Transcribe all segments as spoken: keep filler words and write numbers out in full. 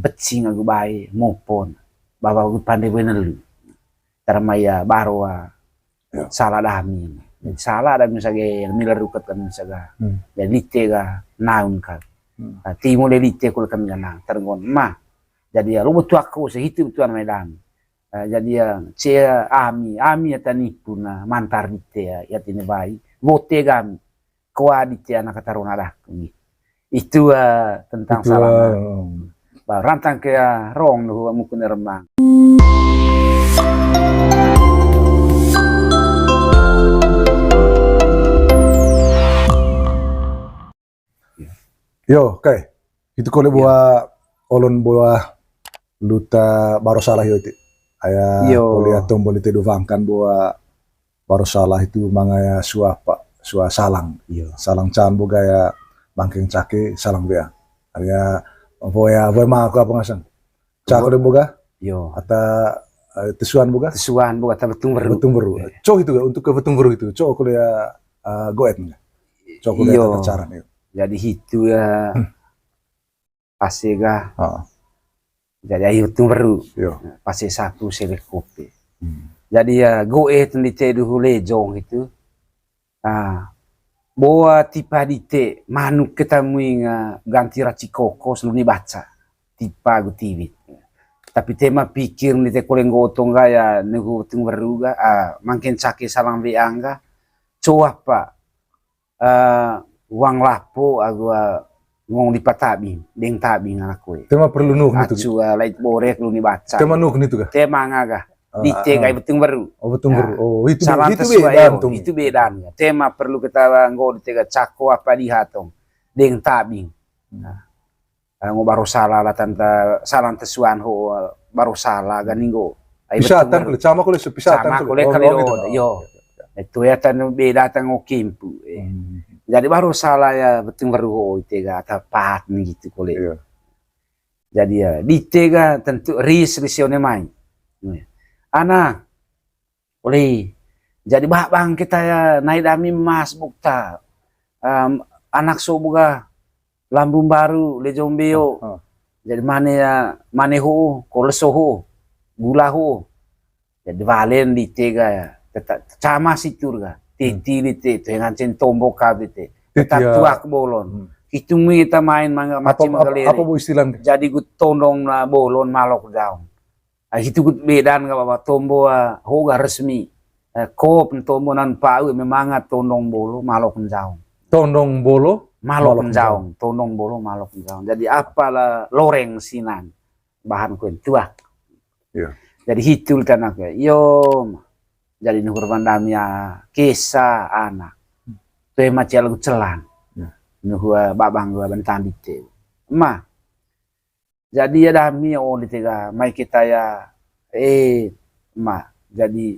Pecing agu bae mopon. Bawa agu pande boe nelu. Tara mai ya baro, ah, sala dami. Sala dami sage yang mila rukat kami saga. Jadi lite ga naun ka. Timo le lite kul kami ga nang tergon ma. Jadi ya lo betul aku sehitu betul mai dami. Ah, jadi ya cia ami, ami ata nipu na mantar dite ya, ya tine bai. Vote gami. Koa dite anak kata rona dah. Itu, ah, tentang salah. Ba, rantang ke, ah, rong nuhu mukun remang. Yo, oke. Itu kole buah olon buah luta baro salah yo ti. Aya kole atom boleh tedu vangkan buah baro salah itu mangaya sua apa, sua salang. Salang can boga ya bangkeng cake, salang bea. Area voya, voya ma aku apa ngasang. Cako de boga? Yo. Ata, eh, tesuan boga? Tesuan boga, ata betung beru. Betung beru. Co itu ga, untuk ke betung beru itu. Co kole ya, eh, goet nga. Co kole ya tata cara ni. Jadi hitu ya. Pase ga. Jadi ayu betung beru. Pase sapu sele kopi. Jadi ya goet ndi te duhu lejong itu. Ah, boa tipa dite, manuk keta muing, ah, ganti raci kokos luni baca. Tipa gu tiwit. Tapi tema pikir ndi te kole nggo otong ga ya nuhu betung beru ga, ah, mangken cake salang weang ga. Coa pa, ah, wang lapo agu, ah, ngong di patabing, deng tabing anak kue. Tema perlu nuh nitu. Acu, ah, lait borek luni baca. Tema nuh nitu ga? Tema nga ga. Dite kai betung beru. Oh, betung beru. Oh, itu salang tesuai, yo, itu bedan. Tema perlu kita nggo dite ga cako apa dihatong. Deng tabing. Nah. Ngo baro salah lah tanta salang tesuan ho baro salah gani nggo. Pisatan kali, cama kali, sepisatan kali. Cama kali, oh, kali lo, yo. Itu ya tan beda tan ngo kimpu. Jadi baro salah ya betung beru ho ite ga tepat ni gitu kali. Jadi ya, dite ga tentu ris, ris one mai. Ana, oli. Jadi babang kita ya, nai dami mas bukta. Em, anak so boga lambung baru, lejong beo. Jadi mane ya, mane ho, ko leso ho, gula ho. Jadi valen dite ga ya, teta-, cama situr ga. Titi dite, tu ngancen tombo ka dite. Tetap tuak bolon. Hitung ita main mangga macam apa, apa istilah? Jadi gu tondong na bolon malok daun. Ah, hitu gu bedan ga baba tombo, ah, ho ga resmi. Eh, kop tombo nan pau memang tondong bolo malok daun. Tondong bolo malok daun. Tondong bolo malok daun. Jadi apalah loreng sinan. Bahan kuen tuak. Jadi hitul tanak ya. Yo, jadi nuhur pandamia kesa anak. Tue macia lagu celang. Nuhur babang gua bentang dite. Ma. Jadi ya dami ya oli tega mai kita ya. Eh, ma. Jadi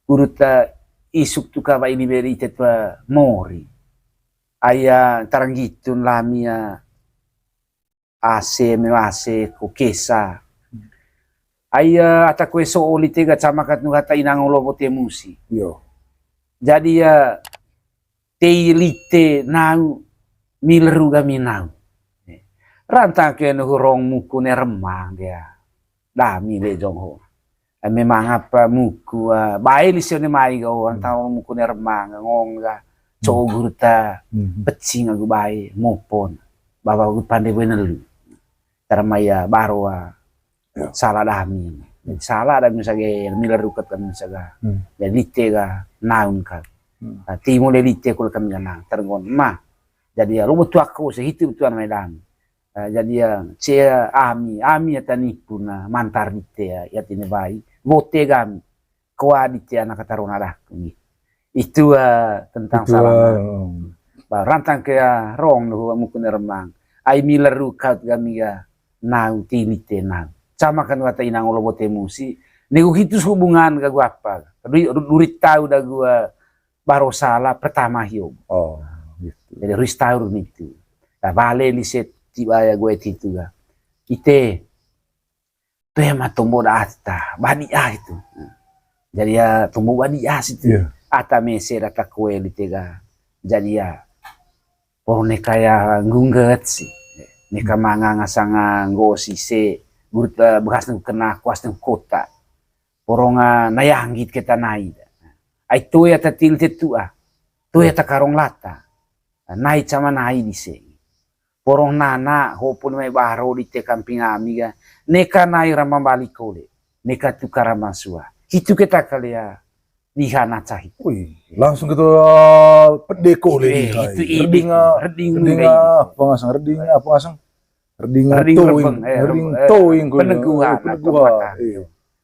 urut, eh, isuk tuka ba ini beri ite tua mori. Aya taranggitun lami ya. Ase me ase ko kesa. Ai, eh, ata kue so oli tega camakat nu hata inang olo bote musi. Yo. Jadi ya tei lite nau mileru gami nau. Rantang ke nuhu rong muku ne remang dia. Dami le jong ho. Eh, memang apa muku, eh, bae lise one mai ga, oh, antau muku ne remang, ngong ga, co guru ta, pecing agu bae, mopon. Bawa agu pande boe nelu. Tara mai ya, baro, ah, salah dami. Salah dami sage, mila rukat kami saga. Ya, lite ga, naun ka. Ah, timo le lite kul kami ga nang, tergon. Ma, jadi ya, lo betul aku, sehitu betul mai dami. Eh, jadi ya, cia ami, ami ata nipu na mantar dite ya, ya tine bai. Vote gami. Koa dite anak kata rona dah. Itu, eh, tentang salah. Ba, rantang ke, eh, rong nuhu mukun remang. Ai mileru kaut gami ga nau ti lite nau. Camakan wata inang olo bote musi. Nego hitus hubungan ga gua apa. Duri, duri tau dah gua baro salah pertama hio. Oh, gitu. Jadi restaur itu. Nah, bale lise tiba ya gue itu ga. Ite, tu ema tombo da ata, badi ah itu. Jadi ya tombo badi ah situ. Ata mese ata kue lite ga. Jadi ya, pone kaya nggungget sih. Neka manga ngasang, ah, nggo sise, gurut, eh, bekas neng kena kuas neng kota. Porong, ah, nai anggit keta nai. Ai toe ata til te tua. Toe ata karong lata. Nai cama nai dise. Porong nana, ho pun mai baro dite kamping ami ga. Neka nai rambang bali kole. Neka tukar rambang sua. Hitu keta kalea. Diha na cahi. Wih, langsung kita pede kole. Eh, diha. Hitu i reding, ah, reding, reding, ah, apa ngasang, reding, apa ngasang? Reding, ah, reding towing, rebeng, eh, reding, eh, towing kole. Peneguhan, eh, peneguhan. Iya.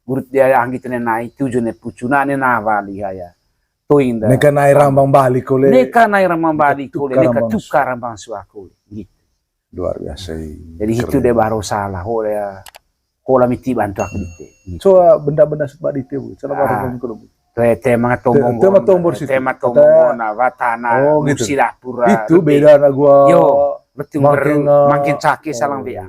Gurut dia anggit ne nai tuju ne pucu na ne na wali haya. Towing da. Neka nai rambang bali kole. Neka nai rambang bali kole, neka tukar rambang sua kole. Gitu. Luar biasa. Jadi hitu de baro salah, ho de, ho la miti bantu aku dite. So, ah, benda-benda sut ba dite, Bu. Salah baru kami kalau, Bu. Te-, tema tombong, tema tombong situ. Tema tombong na watana, oh, gitu. Musi dapur, itu beda na gua. Yo, betul, mangkin, ah, mangkin cake salang dia.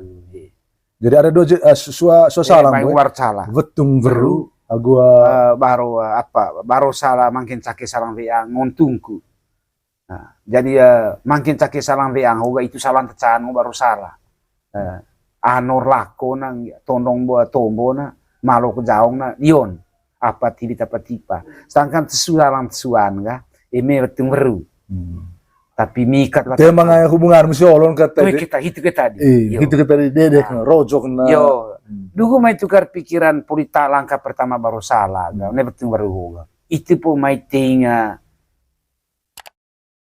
Jadi ada dua je-, ah, sua, sua salang, Bu. War salah. Wetung weru, ah, gua. Eh, baro, eh, apa, baro salah mangkin cake salang dia, ngontungku. Nah, jadi, eh, mangkin cake salang weang, hoga itu salang tecan, hoga baru salah. Eh, anor lako nang tondong bo tombo na, malo ke jaong na, lion. Apa tilit apa tipa. Sedangkan tesu salang tesuan ga, eme wetung weru. Hmm. Tapi mikat lah. Dia mangaya hubungan mesti olon kata. Weh, itu. Kita, itu kita di. Iya, yo. Itu kita di dedek, nah, rojok na. Yo. Hmm. Dugu mai tukar pikiran polita langkah pertama baru salah, ga. Hmm. Ne wetung weru hoga. Itu po mai tinga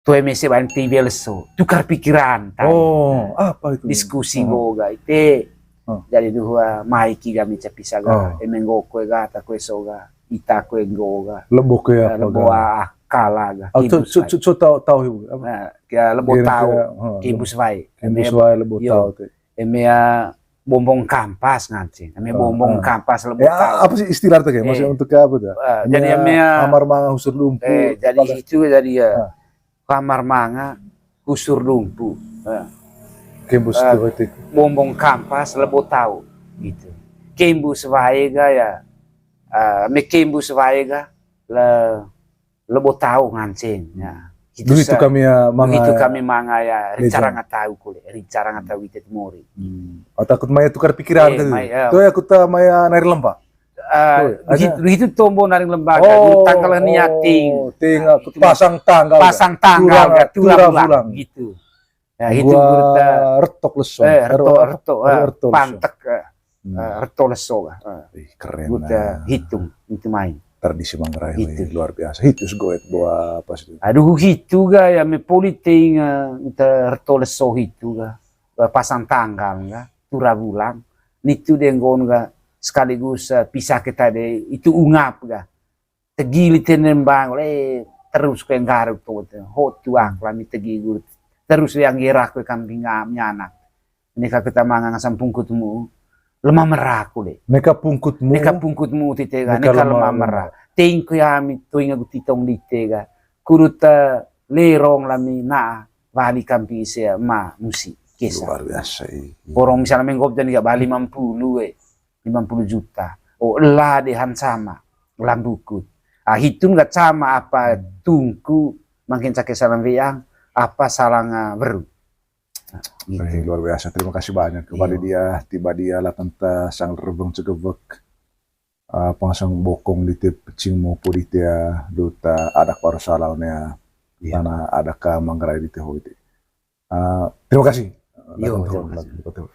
Toe mese baen P B L so, tukar pikiran, tadi. Oh, apa itu? Diskusi nggo ga ite. Oh. Jadi duhua mai ki gami capisa ga, eme nggo koe ga, ata koe so ga, ita koe nggo ga. Lebo koe apa ga? Lebo a-, akala ga. Oh, co-, co-, co-, co tau, tau ibu, apa? Nah, kia lebo tau, kimbus wae. Kimbus wae, lebo tau te. Eme, ah, bombong kampas nganceng. Eme bombong kampas lebo tau. Apa sih istilah tuh, kayak? Maksudnya untuk kayak apa tuh? Eh, jadi eme, ah, kamar manga husur lumpuh. Eh, jadi itu jadi ya. Kamar manga husur lumpuh. Eh. Kembus, eh, bombong kampas lebo tau gitu. Kembus wae ga ya. Eh, eme kembus wae ga le lebo tau nganceng, ya. Duh, itu kami ya manga, itu kami manga ya, ricara ngatau kole, ricara ngatau ite tu mori. Hmm. Oh, takut maya tukar pikiran tadi. Tuh ya, aku ta maya nair lemba. Eh, itu tombo nair lemba, tanggal niating. Ting, aku pasang tanggal. Pasang tanggal, tura bulan gitu. Ya, itu gua retok leso. Eh, retok, retok, pantek, eh, retok leso ga. Ih, keren. Gua hitung, itu main. Tradisi Manggarai ini luar biasa. Hitu segoet buah apa sih? Aduh, hitu ga ya, me politing, eh, ita retok leso hitu ga. Eh, pasang tanggal ga, tura bulan. Nitu denggon ga sekaligus, eh, pisah kita de, itu ungap ga. Tegi lite nembang, le, terus ke nggaruk tu, ho tuak lami tegi guru. Terus yang gerak ke kambing ngam nyanak. Neka kita manga ngasang pungkutmu, lemah merah kule. Neka pungkutmu. Neka pungkutmu tite ga, neka lemah merah. Teing ku yami, toing aku titong dite ga. Kuruta lerong lami na wali kambing ise ma musi. Kesa. Luar biasa, iya. Borong misalnya menggop jadi ga bali lima puluh, eh. Lima puluh juta. Oh, ela de han sama, lambukut. Ah, hitun ga sama apa tungku, mangkin cake salang weang, apa salang, ah, weru. Nah, gitu. Eh, luar biasa. Terima kasih banyak kepada dia, tiba dia lah tentang sang rebeng cegebek. Ah, pangsang bokong dite pecing mopo dite ya, duta adak baru salah ne ya. Iya. Tanah adak ka Manggarai dite ho ite. Ah, terima kasih. Yo, terima kasih. Betul.